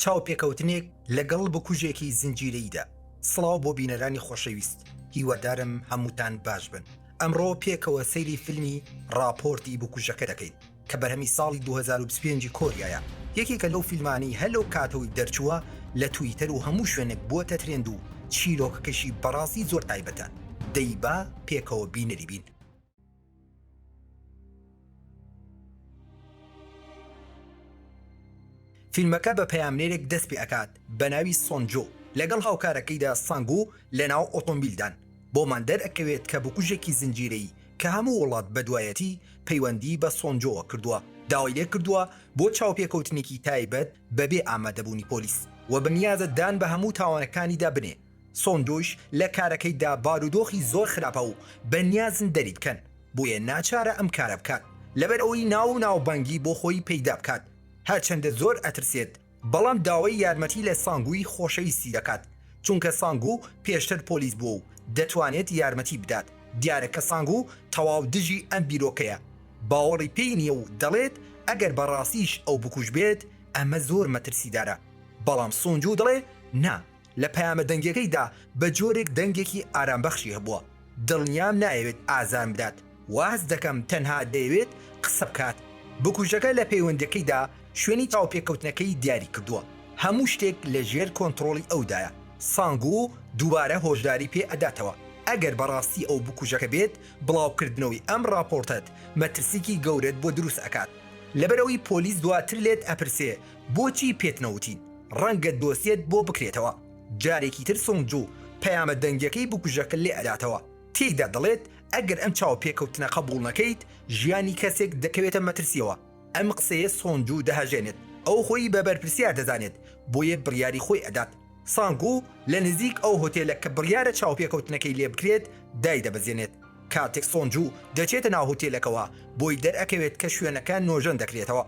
چاوپێکەوتنێک لەگەڵ بکوژێکی زنجیرەییدا. سڵاو بۆ بینەرانی خۆشەویست، هیوادارم هەمووتان باش بن. ئەمڕۆ پێکەوە سەیری فیلمی ڕاپۆرتی بکوژەکە دەکەین کە بەرهەمی ساڵی 2025 کۆریایە، یەکێکە لەو فیلمانەی هەر لەو کاتەوەی دەرچووە لە تویتەر و هەموو شوێنێک بووەتە ترێند و چیرۆکەکەشی بەڕاستی زۆر تایبەتە، دەی با پێکەوە بینەری بین. فیلمەکە بە پەیامنێرێک دەست پێ ئەکات بە ناوی سۆنجۆ لەگەڵ هاوکارەکەیدا سانگو لەناو ئۆتۆمبیلدان، بۆمان دەرئەکەوێت کە بکوژێکی زنجیرەیی کە هەموو وڵات بەدوایەتی پەیوەندی بە سۆنجۆوە کردووە داوای لێکردووە بۆ چاوپێکەوتنێکی تایبەت بەبێ ئامادەبوونی پۆلیس و بەنیازە دان بە هەموو تاوانەکانیدا بنێ. سۆنجۆیش لە کارەکەیدا بارودۆخی زۆر خراپە و بەنیازن دەری بکەن بۆیە ناچارە ئەم کارە بکات لەبەر ئەوەی ناو و ناوبانگی بۆ خۆی پەیدا بکات هەرچەندە زۆر ئەترسێت بەڵام داوای یارمەتی لە سانگوی خۆشەویستی دەکات چونکە سانگو پێشتر پۆلیس بووە و دەتوانێت یارمەتی بدات دیارە کە سانگو تەواو دژی ئەم بیرۆکەیە باوەڕی پێی نییە و دەڵێت ئەگەر بەڕاستیش ئەو بکوژ بێت ئەمە زۆر مەترسیدارە بەڵام سۆنجو دەڵێ نا لە پەیامە دەنگیەکەیدا بە جۆرێک دەنگێکی ئارامبەخشی هەبووە، دڵنیام نایەوێت ئازارم بدات، وا هەست دەکەم تەنها دەیەوێت قسە بکات. بکوژەکە لە پەیوەندیەکەیدا شوێنی چاوپێکەوتنەکەی دیاری کردووە، هەموو شتێک لە ژێر کۆنتڕۆڵی ئەودایە. سانگوو دووبارە هۆشداری پێ ئەداتەوە، ئەگەر بەڕاستی ئەو بکوژەکە بێت، بڵاوکردنەوەی ئەم ڕاپۆرتەت مەترسیکی گەورەت بۆ دروست ئەکات، لەبەرئەوەی پۆلیس دواتر لێت ئەپرسێ بۆچی پێت نەوتین؟ ڕەنگە دۆسیەت بۆ بکرێتەوە. جارێکی تر سۆنگ جوو پەیامە دەنگیەکەی بکوژەکە لێ ئەداتەوە، تێیدا دەڵێت ئەگەر ئەم چاوپێکەوتنە قەبوڵ نەکەیت ژیانی کەسێک دەکەوێتە مەترسیەوە. ئەم قسەیە سۆنگ جوو دەهەژێنێت، ئەو خۆی بە بەرپرسیار دەزانێت بۆیە بڕیاری خۆی ئەدات. سانگوو لە نزیک ئەو هۆتێلە کە بڕیارە چاوپێکەوتنەکەی لێ بکرێت دایدەبەزێنێت. کاتێک سۆنگ جوو دەچێتە ناو هۆتێلەکەوە بۆی دەرئەکەوێت کە شوێنەکە نۆژەن دەکرێتەوە.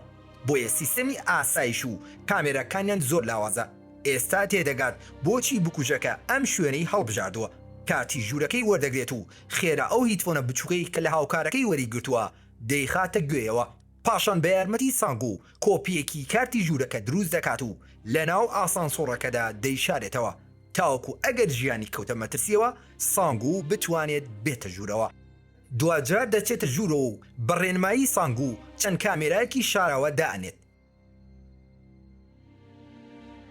بۆیە سیستەمی ئاسایش و کامێراکانیان زۆر لاوازە، ئێستا تێدەگات بۆچی بکوژەکە ئەم شوێنەی هەڵبژاردووە، کارتی ژوورەکەی وەردەگرێت و خێرا ئەو headphone ە بچوکەی کە لە هاوکارەکەی وەریگرتووە دەیخاتە گوێیەوە، پاشان بە یارمەتی سانگو کۆپییەکی کارتی ژوورەکە دروست دەکات و لەناو ئاسانسۆڕەکەدا دەیشارێتەوە تاوەکو ئەگەر ژیانی کەوتە مەترسییەوە سانگو بتوانێت بێتە ژوورەوە. دواجار دەچێتە ژوورەوە و بە ڕێنمایی سانگو چەند کامێرایەکی شاراوە دائەنێت.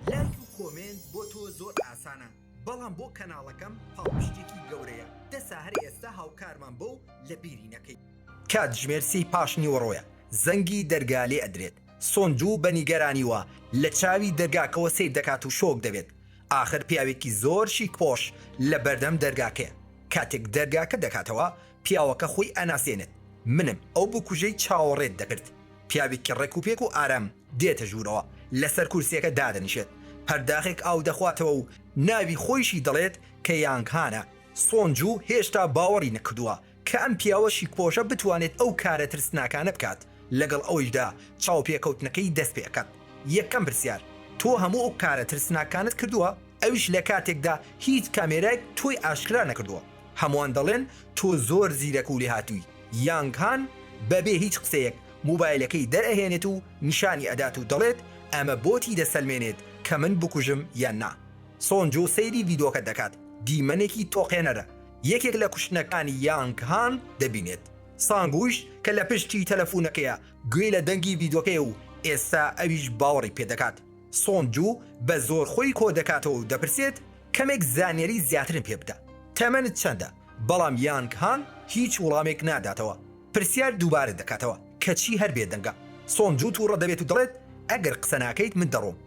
لایک و comment بۆ تۆ زۆر ئاسانە بەڵام بۆ کەناڵەکەم پاڵپشتێکی گەورەیە دەسا هەر ئێستا هاوکارمان بە و لەبیری نەکەی. کاتژمێر سێی پاش نیوەڕۆیە زەنگی دەرگا لێ ئەدرێت سۆنجوو بە نیگەرانیوە لە چاوی دەرگاکەوە سەیر دەکات و شۆک دەبێت ئاخر پیاوێکی زۆر شیک پۆش لە بەردەم دەرگاکەیە کاتێک دەرگاکە دەکاتەوە پیاوەکە خۆی ئەناسێنێت، منم ئەو بکوژەی چاوەڕێت دەکرد. پیاوێکی ڕێکوپێک و ئارام دێتە ژوورەوە، لەسەر کورسیەکە دادەنیشێت، پەرداخێک ئاو دەخواتەوە و ناوی خۆیشی دەڵێت کە یانگ هانە. سۆنجوو هێشتا باوەڕی نەکردووە کە ئەم پیاوە شیکپۆشە بتوانێت ئەو کارە ترسناکانە بکات، لەگەڵ ئەوەیشدا چاوپێکەوتنەکەی دەست پێ ئەکات. یەکەم پرسیار، تۆ هەموو ئەو کارە ترسناکانەت کردووە؟ ئەویش لە کاتێکدا هیچ کامێرایەک تۆی ئاشکرا نەکردووە. هەمووان دەڵێن تۆ زۆر زیرەک و لێهاتووی. یانگ هان بەبێ هیچ قسەیەک مۆبایلەکەی دەرئەهێنێت و نیشانی ئەدات و دەڵێت ئەمە بۆتی دەسەلمێنێت کە من بکوژم یان نا. سۆنجۆ سەیری ڤیدۆکە دەکات، دیمەنێکی تۆقێنەرە، یەکێک لە کوشتنەکانی یانگ هان دەبینێت. سانگویش کە لە پشتی تەلەفونەکەیە گوێی لە دەنگی ڤیدۆکەیە و ئێستا ئەویش باوەڕی پێدەکات. سۆنجوو بە زۆر خۆی کۆدەکاتەوە و دەپرسێت، کەمێک زانیاری زیاترم پێ بدە، تەمەنت چەندە؟ بەڵام یانگ هان هیچ وڵامێک ناداتەوە، پرسیار دووبارە دەکاتەوە، کەچی هەر بێدەنگە. سۆنجوو تووڕە دەبێت و دەڵێت، ئەگەر قسە ناکەیت من دەڕۆم.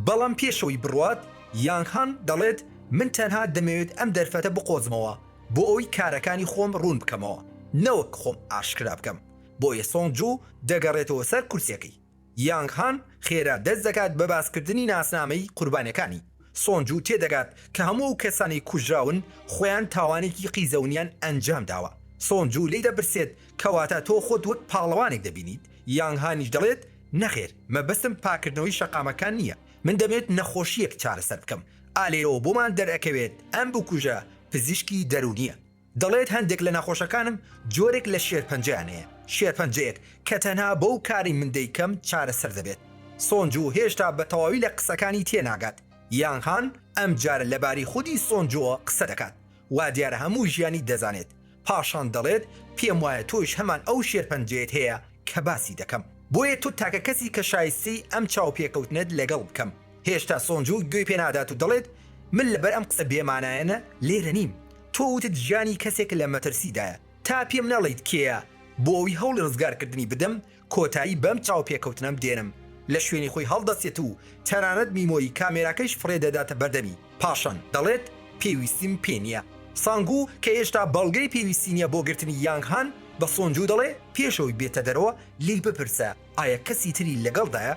بەڵام پێشەوەی بڕوات، یانگ هان دەڵێت، من تەنها دەمەوێت ئەم دەرفەتە بقۆزمەوە بۆ ئەوەی کارەکانی خۆم ڕوون بکەمەوە، نەوەک خۆم ئاشکرا بکەم. بۆیە سۆنجوو دەگەڕێتەوە سەر کورسیەکەی. یانگ هان خێرا دەست دەکات بە باسکردنی ناسنامەی قوربانیەکانی. سۆنجوو تێدەگات کە هەموو ئەو کەسانەی کوژراون خۆیان تاوانێکی قیزەونیان ئەنجام داوە. سۆنجوو لێی دەپرسێت کەواتە تۆ خۆت وەک پاڵەوانێک دەبینیت؟ یانگ هانیش دەڵێت نەخێر مەبەستم پاکردنەوەی شەقامەکان نییە، من دەمەوێت نەخۆشییەک چارەسەر بکەم. ئا لێرەوە بۆمان دەرئەکەوێت ئەم بکوژە پزیشکی دەروونییە. دەڵێت هەندێک لە نەخۆشەکانم جۆرێک لە شێرپەنجەیان هەیە، شێرپەنجەیەک کە تەنها بەو کارەی من دەیکەم چارەسەر دەبێت. سۆنجو هێشتا بە تەواوی لە قسەکانی تێناگات. یانگ هان ئەمجارە لەبارەی خودی سۆنجۆوە قسە دەکات. وا دیارە هەموو ژیانی دەزانێت. پاشان دەڵێت پێم وایە تۆیش هەمان ئەو شێرپەنجەیەت هەیە کە باسی دەکەم. بۆیە تۆ تاکە کەسی کە شایستەی ئەم چاوپێکەوتنەت لەگەڵ بکەم. هێشتا سۆنجو گوێی پێ نادات و دەڵێت من لەبەر ئەم قسە بێمانایانە لێرە نیم. تۆ وتت ژیانی کەسێک لە مەترسیدایە. تا پێم نەڵێیت کێیە بۆ ئەوی هەوڵی ڕزگارکردنی بدەم کۆتایی بەم چاوپێکەوتنەم دێنم. لە شوێنی خۆی هەڵدەستێت و تەنانەت میمۆری کامێراکەیش فڕێ دەداتە بەردەمی. پاشان دەڵێت پێویستیم پێ نییە. سانگو کە هێشتا بەڵگەی پێویستی نییە بۆ گرتنی یانگ هان، بە سۆنجو دەڵێ پێش ئەوەی بێتە دەرەوە لێی بپرسە ئایا کەسی تری لەگەڵدایە؟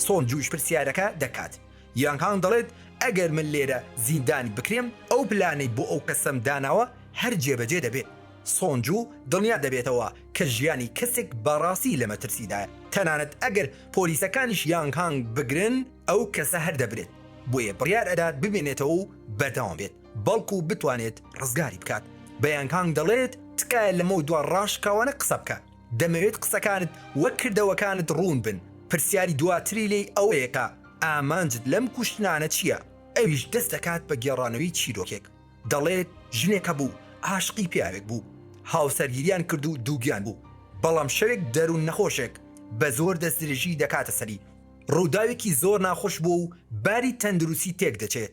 سۆنجوش پرسیارەکە دەکات. یانگ هان دەڵێت ئەگەر من لێرە زیندانی بکرێم ئەو پلانەی بۆ ئەو کەسەم داناوە هەر جێبەجێ دەبێت. سۆنجو دڵنیا دەبێتەوە کە ژیانی کەسێک بەڕاستی لە مەترسیدایە، تەنانەت ئەگەر پۆلیسەکانیش یانگ هانگ بگرن ئەو کەسە هەر دەبرێت، بۆیە بڕیار ئەدات بمێنێتەوە و بەردەوام بێت بەڵکو بتوانێت ڕزگاری بکات. بە یانگ هانگ دەڵێت تکایە لەمەودوا ڕاشکاوانە قسە بکە، دەمەوێت قسەکانت وەک کردەوەکانت ڕوون بن. پرسیاری دواتری لێی ئەوەیە کە ئامانجت لەم کوشتنانە چییە؟ ئەویش دەست دەکات بە گێڕانەوەی چیرۆکێک. دەڵێت ژنێک هەبوو عاشقی پیاوێک بوو، هاوسەرگیریان کرد و دووگیان بوو، بەڵام شەوێک دەروون نەخۆشێک بە زۆر دەستدرێژی دەکاتە سەری، ڕووداوێکی زۆر ناخۆش بووە و باری تەندروستی تێکدەچێت،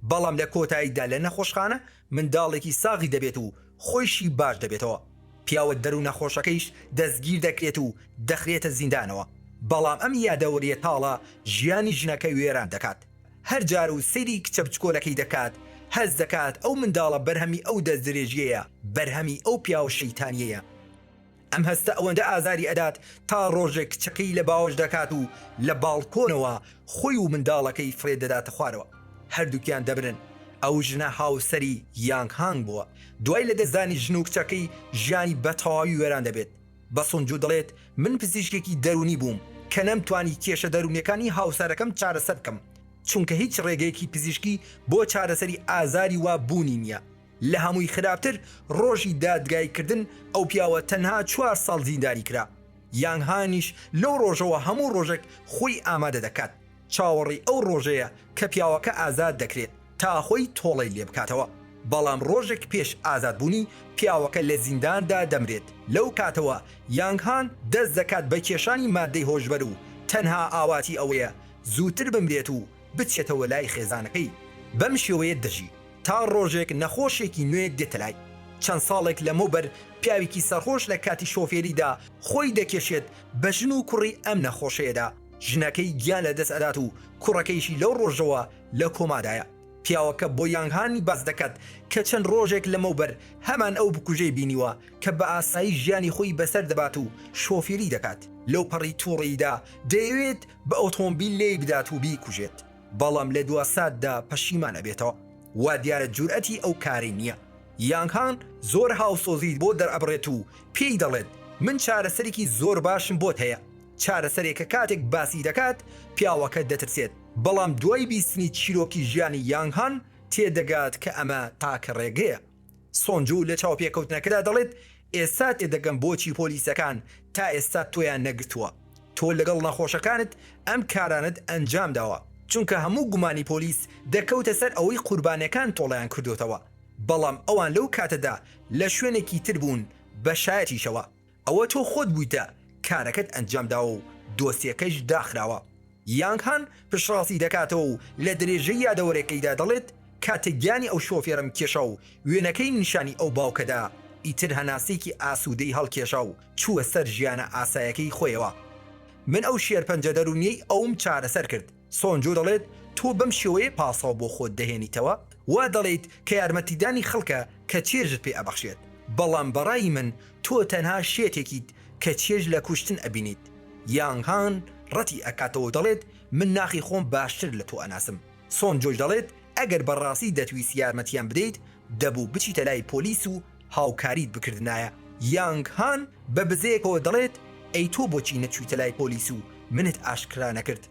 بەڵام لە کۆتاییدا لە نەخۆشخانە منداڵێکی ساغی دەبێت و خۆیشی باش دەبێتەوە، پیاوە دەروون نەخۆشەکەیش دەستگیر دەکرێت و دەخرێتە زیندانەوە، بەڵام ئەم یادەوەرییە تاڵە ژیانی ژنەکە وێران دەکات. هەر جار و سەیری کچە بچکۆلەکەی دەکات هەست دەکات ئەو منداڵە بەرهەمی ئەو دەستدرێژیەیە، بەرهەمی ئەو پیاوە شەیتانیەیە. ئەم هەستە ئەوەندە ئازاری ئەدات تا ڕۆژێک کچەکەی لە باوەش دەکات و لە باڵکۆنەوە خۆی و منداڵەکەی فڕێ دەداتە خوارەوە. هەردووکیان دەمرن. ئەو ژنە هاوسەری یانگ هانگ بووە. دوای لەدەستدانی ژن و کچەکەی ژیانی بە تەواوی وێران دەبێت. بە سونجو دەڵێت، من پزیشکێکی دەروونی بووم کە نەمتوانی کێشە دەروونیەکانی هاوسەرەکەم چارەسەر بکەم، چونکە هیچ ڕێگەیەکی پزیشکی بۆ چارەسەری ئازاری وا بوونی نییە. لە هەمووی خراپتر ڕۆژی دادگاییکردن ئەو پیاوە تەنها چوار ساڵ زیندانی کرا. یانگ هانیش لەو ڕۆژەوە هەموو ڕۆژێک خۆی ئامادە دەکات. چاوەڕێی ئەو ڕۆژەیە کە پیاوەکە ئازاد دەکرێت تا خۆی تۆڵەی لێبکاتەوە، بەڵام ڕۆژێک پێش ئازادبوونی پیاوەکە لە زینداندا دەمرێت، لەو کاتەوە یانگ هان دەست دەکات بە کێشانی مادەی هۆشبەر و تەنها ئاواتی ئەوەیە زووتر بمرێت و بچێتەوە لای خێزانەکەی، بەم شێوەیە دەژی تا ڕۆژێک نەخۆشێکی نوێ دێتە لای. چەند ساڵێک لەمەوبەر پیاوێکی سەرخۆش لە کاتی شۆفێریدا خۆی دەکێشێت بە ژن و کوڕی ئەم نەخۆشەیەدا، ژنەکەی گیان لەدەست ئەدات و کوڕەکەیشی لەو ڕۆژەوە لە کۆمادایە. پیاوەکە بۆ یانگ هانی باس دەکات کە چەند ڕۆژێک لەمەوبەر هەمان ئەو بکوژەی بینیوە کە بە ئاسایی ژیانی خۆی بەسەر دەبات و شۆفێری دەکات. لەوپەڕی توڕەییدا دەیەوێت بە ئۆتۆمبیل لێی بدات و بیکوژێت، بەڵام لە دوا ساتدا پەشیمان ئەبێتەوە. وا دیارە جورئەتی ئەو کارەی نییە. یانگ هان زۆر هاوسۆزیی بۆ دەرئەبڕێت و پێی دەڵێت من چارەسەرێکی زۆر باشم بۆت هەیە. چارەسەرێک کە کاتێک باسی دەکات پیاوەکە دەترسێت، بەڵام دوای بیستنی چیرۆکی ژیانی یانگ هان تێدەگات کە ئەمە تاکە ڕێگەیە. سۆنجو لە چاوپێکەوتنەکەدا دەڵێت ئێستا تێدەگەم بۆچی پۆلیسەکان تا ئێستا تۆیان نەگرتووە، تۆ لەگەڵ نەخۆشەکانت ئەم کارانەت ئەنجامداوە، چونکە هەموو گومانی پۆلیس دەکەوتە سەر ئەوەی قوربانیەکان تۆڵەیان کردۆتەوە، بەڵام ئەوان لەو کاتەدا لە شوێنێکی تر بوون بە شایەتیشەوە. ئەوە تۆ خۆت بوویتە کارەکەت ئەنجام داوە و دۆسیەکەیش داخراوە. یانگ هان پشتڕاستی دەکاتەوە و لە درێژەی یادەوەرێکەیدا دەڵێت، کاتێک گیانی ئەو شۆفێرەم کێشا و وێنەکەیم نیشانی ئەو باوکە دا، ئیتر هەناسەیەکی ئاسوودەی هەڵکێشا و چووە سەر ژیانە ئاسایەکەی خۆیەوە. من ئەو شێرپەنجە دەروونیەی ئەوم چارەسەر کرد. سۆنجۆ دەڵێت، تۆ بەم شێوەیە پاساو بۆ خۆت دەهێنیتەوە؟ وا دەڵێیت کە یارمەتیدانی خەڵکە کە چێژت پێ ئەبەخشێت، بەڵام بە ڕای من تۆ تەنها شێتێکیت کە چێژ لە کوشتن ئەبینیت. یانگ هان ڕەتی ئەکاتەوە و دەڵێت، من ناخی خۆم باشتر لە تۆ ئەناسم. سۆنجۆش دەڵێت، ئەگەر بە ڕاستی دەتویست یارمەتیان بدەیت، دەبوو بچیتە لای پۆلیس و هاوکاریت بکردنایە. یانگ هان بە بزەیەکەوە دەڵێت، ئەی تۆ بۆچی نەچوویتە لای پۆلیس و منت ئاشکرا نەکرد؟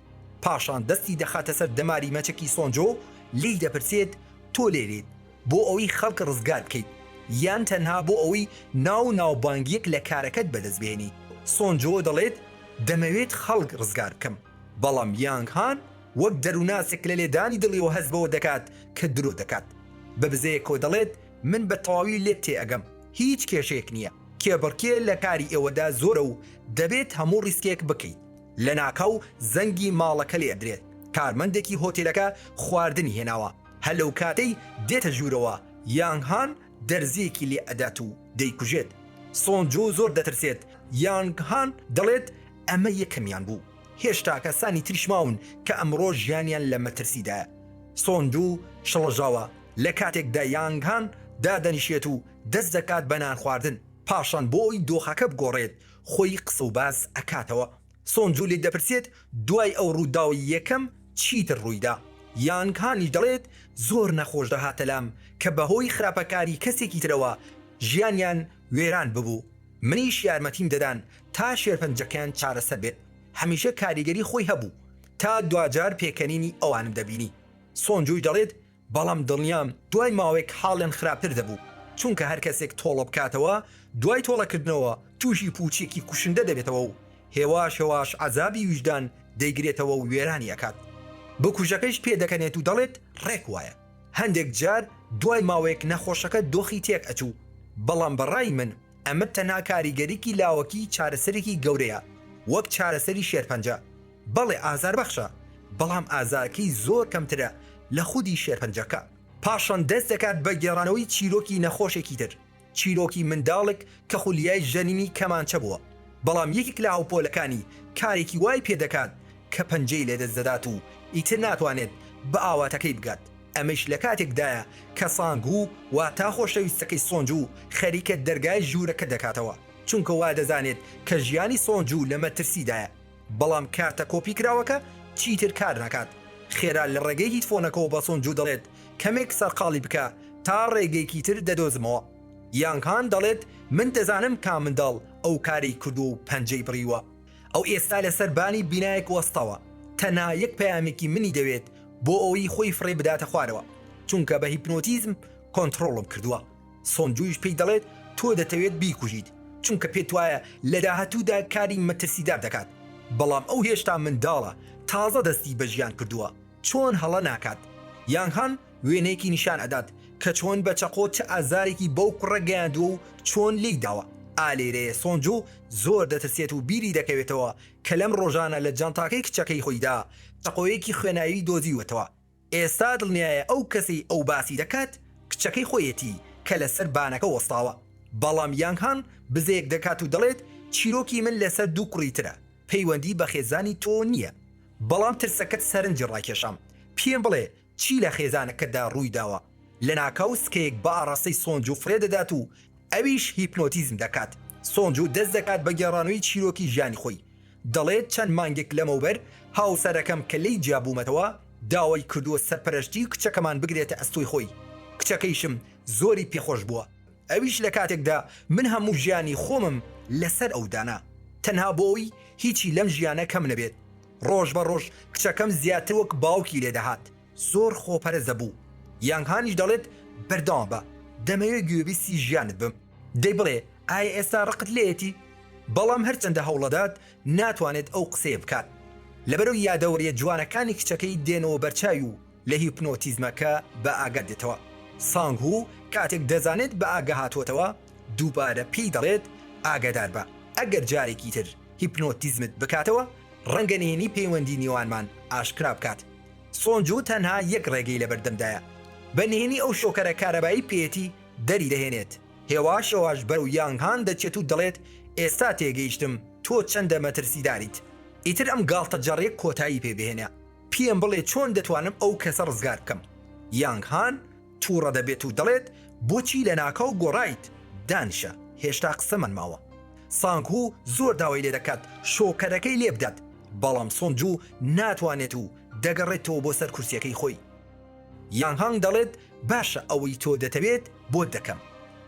پاشان دەستی دەخاتە سەر دەماری مەچەکی سۆنجۆ و لێی دەپرسێت، تۆ لێرەیت بۆ ئەوەی خەڵک ڕزگار بکەیت یان تەنها بۆ ئەوەی ناو و ناوبانگییەک لە کارەکەت بەدەست بهێنیت؟ سۆنجۆ دەڵێت، دەمەوێت خەڵک ڕزگار بکەم. بەڵام یانگ هان وەک دەروونناسێک لە لێدانی دڵیەوە هەست بەوە دەکات کە درۆ دەکات. بە بزەیەکەوە دەڵێت من بە تەواوی لێت تێئەگەم، هیچ کێشەیەک نییە. کێبڕکێ لە کاری ئێوەدا زۆرە و دەبێت هەموو ڕیسکێک بکەیت. لەناکاو زەنگی ماڵەکە لێ ئەدرێت، کارمەندێکی هۆتێلەکە خواردنی هێناوە. هەر لەو کاتەی دێتە ژوورەوە یانگ هان دەرزییەکی لێ ئەدات و دەیکوژێت. سۆن جۆ زۆر دەترسێت، یانگ هان دەڵێت ئەمە یەکەمیان بوو، هێشتا کەسانی تریش ماون کە ئەمڕۆ ژیانیان لە مەترسیدایە. سۆن جۆ شڵەژاوە لە کاتێکدا یانگ هان دادەنیشێت و دەست دەکات بە نانخواردن، پاشان بۆ ئەوەی دۆخەکە بگۆڕێت خۆی قسە و باس ئەکاتەوە. سۆن جوو لێی دەپرسێت دوای ئەو ڕووداوەی یەکەم چیتر ڕوویدا؟ یانگ هانیش دەڵێت زۆر نەخۆش دەهاتە لام کە بەهۆی خراپەکاری کەسێکی ترەوە ژیانیان وێران ببوو، منیش یارمەتیم دەدان تا شێرپەنجەکەیان چارەسەر بێت، هەمیشە کاریگەری خۆی هەبوو تا دواجار پێکەنینی ئەوانم دەبینی. سۆن جووش دەڵێت بەڵام دڵنیام دوای ماوەیەک حاڵیان خراپتر دەبوو، چونکە هەر کەسێک تۆڵە بکاتەوە دوای تۆڵەکردنەوە تووشی پووچیەکی کوشندە دەبێتەوە و هێواش هێواش عەزابی ویژدان دەیگرێتەوە و وێرانی ئەکات. بکوژەکەیش پێدەکەنێت و دەڵێت ڕێک وایە. هەندێک جار دوای ماوەیەک نەخۆشەکە دۆخی تێک ئەچوو، بەڵام بە ڕای من ئەمە تەنها کاریگەریی لاوەکی چارەسەرێکی گەورەیە وەک چارەسەری شێرپەنجە. بەڵێ ئازاربەخشە، بەڵام ئازارەکەی زۆر کەمترە لە خودی شێرپەنجەکە. پاشان دەست دەکات بە گێڕانەوەی چیرۆکی نەخۆشێکی تر، چیرۆکی منداڵێک کە خولیای ژەنینی کەمانچە بووە، بەڵام یەکێک لە هاوپۆلەکانی کارێکی وای پێدەکات کە پەنجەی لەدەست دەدات و ئیتر ناتوانێت بە ئاواتەکەی بگات، ئەمەیش لە کاتێکدایە کە سانگ هو واتا خۆشەویستەکەی سۆنج و خەریکە دەرگای ژوورەکە دەکاتەوە، چونکە وا دەزانێت کە ژیانی سۆنج و لە مەترسیدایە. بەڵام کارتە کۆپی کراوەکە چیتر کار ناکات، خێرا لە ڕێگەی هیدفۆنەکەوە بە سۆن جوو دەڵێت کەمێک سەرقاڵی بکە تا ڕێگەیەکی تر دەدۆزمەوە. یانگ هان دەڵێت من دەزانم کام منداڵ ئەو کارەی کردووە و پەنجەی بڕیوە. ئەو ئێستا لەسەر بانی بینایەک وەستاوە، تەنها یەک پەیامێکی منی دەوێت بۆ ئەوەی خۆی فڕێ بداتە خوارەوە، چونکە بە هیپنۆتیزم کۆنتڕۆڵم کردووە. سۆن جوویش پێی دەڵێت تۆ دەتەوێت بیکوژیت چونکە پێت وایە لە داهاتوودا کاری مەترسیدار دەکات، بەڵام ئەو هێشتا منداڵە تازە دەستی بە ژیان کردووە چۆن هەڵە ناکات؟ یانگ هان وێنەیەکی نیشان ئەدات کە چۆن بە چەقۆ چ ئازارێکی بەو کوڕە گەیاندووە و چۆن لێی داوە، ئا لێرەیە سۆن جوو زۆر دەترسێت و بیری دەکەوێتەوە کە لەم ڕۆژانە لە جانتاکەی کچەکەی خۆیدا چەقۆیەکی خوێناوی دۆزیوەتەوە. ئێستا دڵنیایە ئەو کەسەی ئەو باسی دەکات کچەکەی خۆیەتی کە لەسەر بانەکە وەستاوە، بەڵام یانگ هان بزەیەک دەکات و دەڵێت چیرۆکی من لەسەر دوو کوڕی ترە پەیوەندی بە خێزانی تۆ نییە، بەڵام ترسەکەت سەرنجی ڕاکێشام، پێم بڵێ چی لە خێزانەکەتدا ڕوویداوە؟ لەناکاو سکەیەک بە ئاڕاستەی سۆنجو فڕێ دەدات و ئەویش هیپنۆتیزم دەکات، سۆنجو دەست دەکات بە گێڕانەوەی چیرۆکی ژیانی خۆی، دەڵێت چەند مانگێک لەمەوبەر هاوسەرەکەم کە لێی جیابوومەتەوە داوای کردووە سەرپەرشتی کچەکەمان بگرێتە ئەستۆی خۆی، کچەکەیشم زۆری پێخۆش بووە، ئەویش لە کاتێکدا من هەموو ژیانی خۆمم لەسەر ئەو دانا، تەنها بۆ ئەوەی هیچی لەم ژیانە کەم نەبێت. ڕۆژ بە ڕۆژ کچەکەم زیاتر وەک باوکی لێدەهات، زۆر خۆپەرست دەبوو. یانگ هانیش دەڵێت بەردەوام بە، دەمەوێت گوێبیستی ژیانت بم. دەی بڵێ ئایا ئێستا ڕقت لێیەتی؟ بەڵام هەرچەندە هەوڵەدات ناتوانێت ئەو قسەیە بکات لەبەرئەوەی یادەوەریە جوانەکانی کچەکەی دێنەوە بەرچاوی و لە هیپنۆتیزمەکە بە ئاگا دێتەوە. سانگ هو کاتێک دەزانێت بە ئاگا هاتووەتەوە دووبارە پێی دەڵێت ئاگاداربە ئەگەر جارێکی تر هیپنۆتیزمت بکاتەوە ڕەنگە نهێنی پەیوەندی نێوانمان ئاشکرا بکات. سۆنجو تەنها یەک ڕێگەی لەبەردەمدایە بە نهێنی ئەو شۆکەرە کارەبایی پێیەتی دەری دەهێنێت. هێواش هێواش بەرەو یانگ هان دەچێت و دەڵێت ئێستا تێگەیشتم تۆ چەندە مەترسیداریت ئیتر ئەم گاڵتەجاڕیە کۆتایی پێ بهێنە پێم بڵێ چۆن دەتوانم ئەو کەسە ڕزگار بکەم یانگ هان توڕە دەبێت و دەڵێت بۆچی لەناکاو گۆڕایت دانیشە هێشتا قسەمان ماوە سانگ هو زۆر داوای لێ دەکات شۆکەرەکەی لێ بدات بەڵام سۆن جوو ناتوانێت و دەگەڕێتەوە بۆ سەر کورسیەکەی خۆی. یانگ هانگ دەڵێت باشە ئەوەی تۆ دەتەوێت بۆت دەکەم.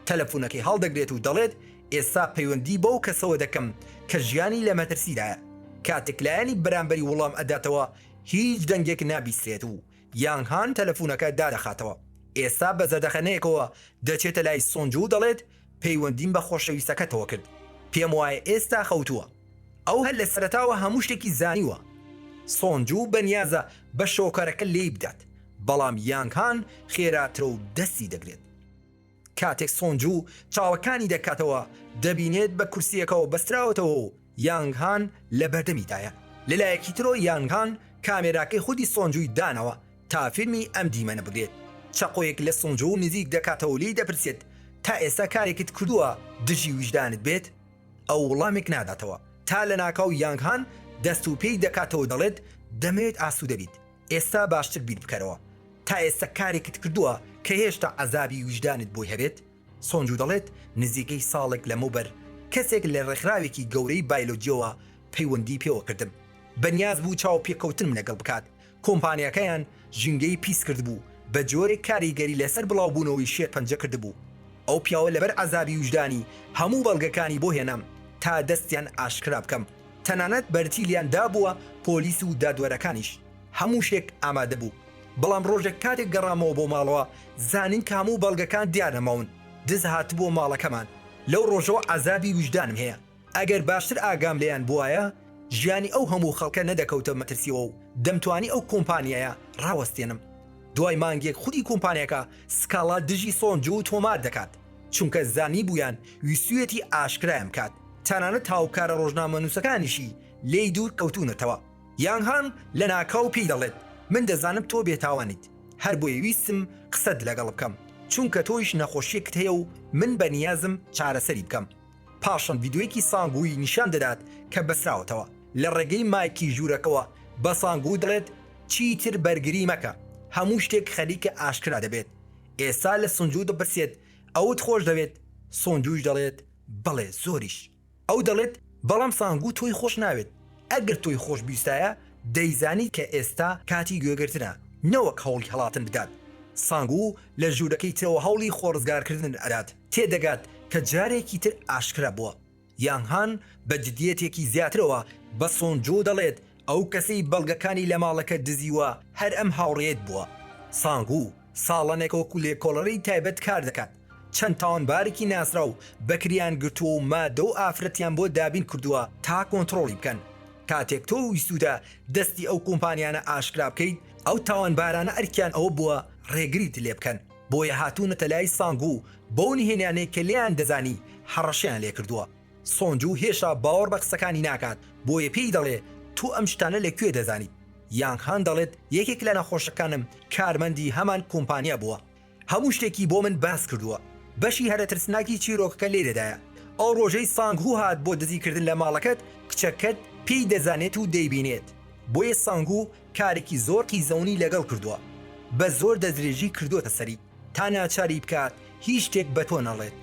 تەلەفونەکەی هەڵدەگرێت و دەڵێت ئێستا پەیوەندی بەو کەسەوە دەکەم کە ژیانی لە مەترسیدایە. کاتێک لایەنی بەرامبەری وڵام ئەداتەوە هیچ دەنگێک نابیسترێت و یانگ هان تەلەفونەکە دادەخاتەوە. ئێستا بە زەردەخەنەیەکەوە دەچێتە لای سۆنجو و دەڵێت پەیوەندیم بە خۆشەویستەکەتەوە کرد. پێم وایە ئێستا خەوتووە. ئەو هەر لە سەرەتاوە هەموو شتێکی زانیوە. سۆنجوو بەنیازە بە شۆکەرەکە لێی بدات، بەڵام یانگ هان خێراترە و دەستی دەگرێت. کاتێک سۆنجوو چاوەکانی دەکاتەوە، دەبینێت بە کورسییەکەوە بەستراوەتەوە و یانگ هان لە بەردەمیدایە. لەلایەکی ترەوە یانگ هان کامێراکەی خودی سۆنجووی داناوە تا فیلمی ئەم دیمەنە بگرێت. چەقۆیەک لە سۆنجوو نزیک دەکاتەوە و لێی دەپرسێت، تا ئێستا کارێکت کردووە دژی ویژدانت بێت؟ ئەو وڵامێک ناداتەوە. تا لەناکاو یانگ هان دەست و پێی دەکاتەوە و دەڵێت، دەمەوێت ئاسوودە بیت. ئێستا باشتر بیر بکەرەوە. تا ئێستا کارێکت کردووە کە هێشتا عەزابی ویژدانت بۆی هەبێت؟ سۆنجو دەڵێت، نزیکەی ساڵێک لەمەوبەر کەسێک لە ڕێکخراوێکی گەورەی بایلۆجییەوە پەیوەندی پێوە کردم. بەنیاز بوو چاوپێکەوتنم لەگەڵ بکات. کۆمپانیاکەیان ژینگەی پیس کردبوو، بە جۆرێک کاریگەری لەسەر بڵاوبوونەوەی شێرپەنجە کردبوو. ئەو پیاوە لەبەر عەزابی ویژدانی هەموو بەڵگەکانی بۆ هێنام تا دەستیان ئاشکرا بکەم. تەنانەت بەرتیلیان دابووە پۆلیس و دادوەرەکانیش. هەموو شتێک ئامادە بوو. بەڵام ڕۆژێک کاتێک گەڕامەوە بۆ ماڵەوە زانیم کە هەموو بەڵگەکان دیار نەماون. دز هاتبووە ماڵەکەمان. لەو ڕۆژەوە عەزابی ویژدانم هەیە. ئەگەر باشتر ئاگام لێیان بوایە ژیانی ئەو هەموو خەڵکە نەدەکەوتە مەترسیەوە و دەمتوانی ئەو کۆمپانیایە ڕاوەستێنم. دوای مانگێک خودی کۆمپانیاکە سکاڵا دژی سۆنجوو تۆمار دەکات، چونکە زانیبوویان ویستویەتی ئاشکرایان بکات، تەنانەت هاوکارە ڕۆژنامەنووسەکانیشی لێی دوور کەوتوونەتەوە. یانگ هان لەناکاو پێی دەڵێت، من دەزانم تۆ بێتاوانیت، هەربۆیە ویستم قسەت لەگەڵ بکەم، چونکە تۆیش نەخۆشیەکت هەیە و من بەنیازم چارەسەری بکەم. پاشان ڤیدیۆیەکی سانگووی نیشان دەدات کە بەستراوەتەوە، لە ڕێگەی مایکی ژوورەکەوە بە سانگوو دەڵێت چیتر بەرگری مەکە، هەموو شتێک خەریکە ئاشکرا دەبێت. ئێستا لە سونجوو دەپرسێت ئەوت خۆش دەوێت؟ سونجووش دەڵێت بەڵێ زۆریش. ئەو دەڵێت بەڵام سانگوو تۆی خۆش ناوێت، ئەگەر تۆی خۆش بویستایە دەیزانی کە ئێستا کاتی گوێگرتنە نەوەک هەوڵی هەڵاتن بدات. سانگوو لە ژوورەکەی ترەوە هەوڵی خۆڕزگارکردن ئەدات، تێدەگات کە جارێکی تر ئاشکرا بووە. یانگ هان بە جدیەتێکی زیاترەوە بە سۆن جۆ دەڵێت ئەو کەسەی بەڵگەکانی لە ماڵەکە دزیوە هەر ئەم هاوڕێیەت بووە. سانگوو ساڵانێکە وەکو لێکۆڵەری تایبەت کار دەکات، چەند تاوانبارێکی ناسراو بەکرێیان گرتووە و مادە و ئافرەتیان بۆ دابین کردووە تا کۆنتڕۆڵی بکەن. کاتێک تۆ ویستووتە دەستی ئەو کۆمپانیانە ئاشکرا بکەیت، ئەو تاوانبارانە ئەرکیان ئەوە بووە ڕێگریت لێبکەن، بۆیە هاتوونەتە لای سانگوو بەو نهێنیانەی کە لێیان دەزانی هەڕەشەیان لێکردووە. سۆنجوو هێشتا باوەڕ بە قسەکانی ناکات، بۆیە پێی دەڵێ تۆ ئەم شتانە لە کوێ دەزانیت؟ یانگ هان دەڵێت یەکێک لە نەخۆشەکانم کارمەندی هەمان کۆمپانیا بووە. هەموو شتێکی بۆ من باس کردووە. بەشی هەرە ترسناکی چیرۆکەکە لێرەدایە. ئەو ڕۆژەی سانگ هو هات بۆ دزیکردن لە ماڵەکەت، کچەکەت پێی دەزانێت و دەیبینێت. بۆیە سانگ هو کارێکی زۆر قیزەونی لەگەڵ کردووە. بە زۆر دەستدرێژی کردۆتە سەری تا ناچاری بکات هیچ شتێک بە تۆ نەڵێت.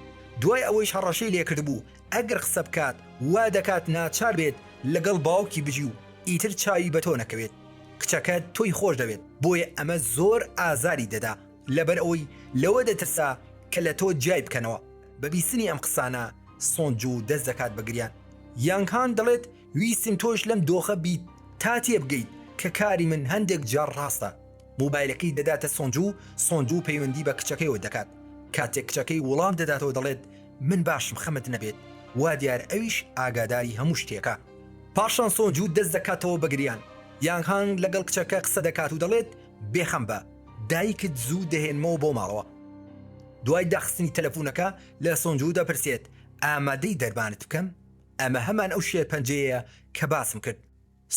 دوای ئەوەیش هەڕەشەی لێکردبوو ئەگەر قسە بکات وا دەکات ناچار بێت لەگەڵ باوکی بژی و ئیتر چاوی بە تۆ نەکەوێت. کچەکەت تۆی خۆش دەوێت بۆیە ئەمە زۆر ئازاری دەدا لەبەر ئەوەی لەوە دەترسا کە لە تۆ جیای بکەنەوە. بە بیستنی ئەم قسانە سۆنجوو دەست دەکات بە گریان. یانگ هان دەڵێت ویستم تۆش لەم دۆخە بیت تا تێبگەیت کە کاری من هەندێک جار ڕاستە. مۆبایلەکەی دەداتە سۆنجوو، سۆنجوو پەیوەندی بە کچەکەیەوە دەکات. کاتێک کچەکەی وڵام دەداتەوە دەڵێت من باشم خەمت نەبێت. وا دیارە ئەویش ئاگاداری هەموو شتێکە. پاشان سۆنجوو دەست دەکاتەوە بە گریان. یانگ هان لەگەڵ کچەکە قسە دەکات و دەڵێت بێخەم بە، دایکت زوو دەهێنمەوە بۆ ماڵەوە. دوای داخستنی تەلەفونەکە لە سۆنجوو دەپرسێت ئامادەی دەرمانت بکەم؟ ئەمە هەمان ئەو شێرپەنجەیەیە کە باسم کرد.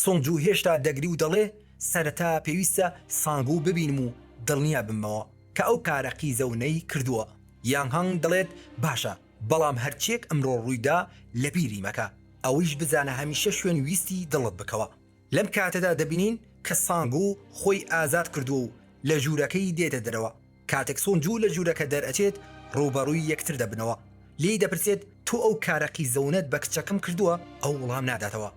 سۆنجوو هێشتا دەگری و دەڵێ سەرەتا پێویستە سانگوو ببینم و دڵنیا ببمەوە کە ئەو کارە قیزەونەی کردووە. یانگ هان دەڵێت باشە، بەڵام هەرچیەک ئەمڕۆ ڕوویدا لەبیری مەکە، ئەوەیش بزانە هەمیشە شوێن ویستی دڵت بکەوە. لەم کاتەدا دەبینین کە سانگوو خۆی ئازاد کردووە و لە ژوورەکەی دێتە دەرەوە. کاتێک سۆنجوو لە ژوورەکە دەرئەچێت ڕووبەڕووی یەکتر دەبنەوە. لێی دەپرسێت تۆ ئەو کارە قیزەونەت بە کچەکەم کردووە؟ ئەو وڵام ناداتەوە.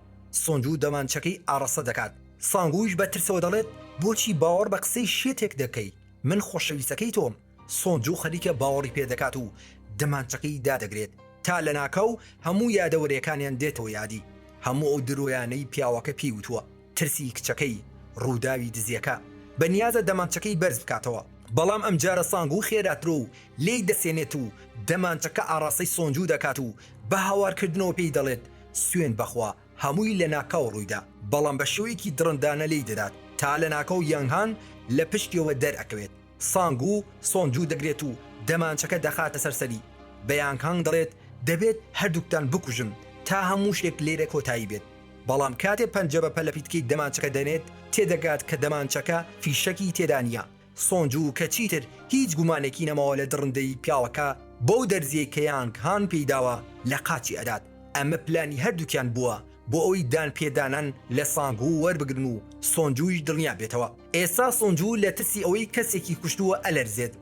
سۆنجوو دەمانچەکەی ئاڕاستە دەکات. سانگوویش بە ترسەوە دەڵێت بۆچی باوەڕ بە قسەی شێتێک دەکەی؟ من خۆشەویستەکەی تۆم. سۆنجوو خەریکە باوەڕی پێ دەکات و دەمانچەکەی دادەگرێت تا لەناکاو هەموو یادەوەریەکانیان دێتەوە یادی، هەموو ئەو درۆیانەی پیاوەکە پێی وتووە، ترسی کچەکەی، ڕووداوی دزیەکە. بە نیازە دەمانچەکەی بەرز بکاتەوە، بەڵام ئەمجارە سانگوو خێراترە و لێی دەسێنێت و دەمانچەکە ئاڕاستەی سۆنجوو دەکات و بە هاوارکردنەوە پێی دەڵێت سوێند بەخوا. هەمووی لەناکاو ڕوویدا، بەڵام بە شێوەیەکی دڕندانە لێی دەدات تا لەناکاو یانگ هان لە پشتیەوە دەرئەکەوێت. سانگ و سۆنجوو دەگرێت و دەمانچەکە دەخاتە سەر سەری، بە یانگ هان دەڵێت دەبێت هەردووکتان بکوژم تا هەموو شتێک لێرە کۆتایی بێت، بەڵام کاتێ پەنجە بە پەلەپیتکەی دەمانچەکە دەنێت تێدەگات کە دەمانچەکە فیشەکی تێدا نییە، سۆنجوو کە چیتر هیچ گومانێکی نەماوە لە دڕندەیی پیاوەکە بەو دەرزیەی کە یانگ هان پێی داوە لە قاچی ئەدات، ئەمە پلانی هەردووکیان بووە بۆ ئەوەی دانپێدانان لە سانگوو وەربگرن و سۆنجوویش دڵنیا بێتەوە. ئێستا سۆنجوو لە ترسی ئەوەی کەسێکی کوشتووە ئەلەرزێت،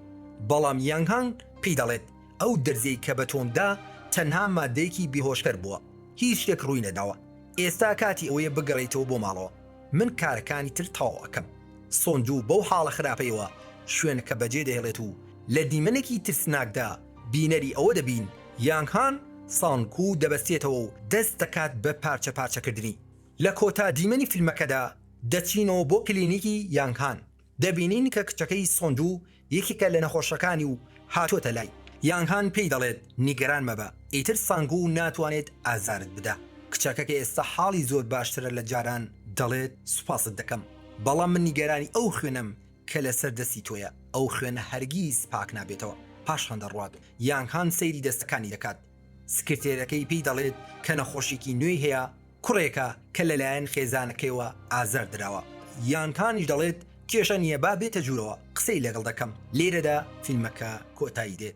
بەڵام یانگ هان پێی دەڵێت ئەو دەرزیەی کە بە تۆم دا تەنها مادەیەکی بێهۆشکەر بووە، هیچ شتێک ڕووی نەداوە، ئێستا کاتی ئەوەیە بگەڕێیتەوە بۆ ماڵەوە، من کارەکانی تر تەواو ئەکەم. سۆنجوو بەو حاڵە خراپەیەوە شوێنەکە بەجێ دەهێڵێت و لە دیمەنێکی ترسناکدا بینەری ئەوە دەبین یانگ هان سانگ-وو دەبەستێتەوە و دەست دەکات بە پارچە پارچەکردنی. لە کۆتا دیمەنی فیلمەکەدا دەچینەوە بۆ کلینیکی یانگ هان، دەبینین کە کچەکەی سۆنجوو یەکێکە لە نەخۆشەکانی و هاتۆتە لای، یانگ هان پێی دەڵێت نیگەران مەبە ئیتر سانگ-وو ناتوانێت ئازارت بدا، کچەکە کە ئێستا حاڵی زۆر باشترە لە جاران دەڵێت سوپاست دەکەم بەڵام من نیگەرانی ئەو خوێنەم کە لەسەر دەستی تۆیە، ئەو خوێنە هەرگیز پاک نابێتەوە. پاشان دەڕوات، یانگ هان سەیری دەستەکانی دەکات، سکرتێرەکەی پێی دەڵێت کە نەخۆشیکی نوێی هەیە، کوڕێکە کە لەلایەن خێزانەکەیەوە ئازار دراوە، یانگ هانیش دەڵێت کێشە نییە با بێتە ژوورەوە قسەی لەگەڵ دەکەم، لێرەدا فیلمەکە کۆتایی دێت.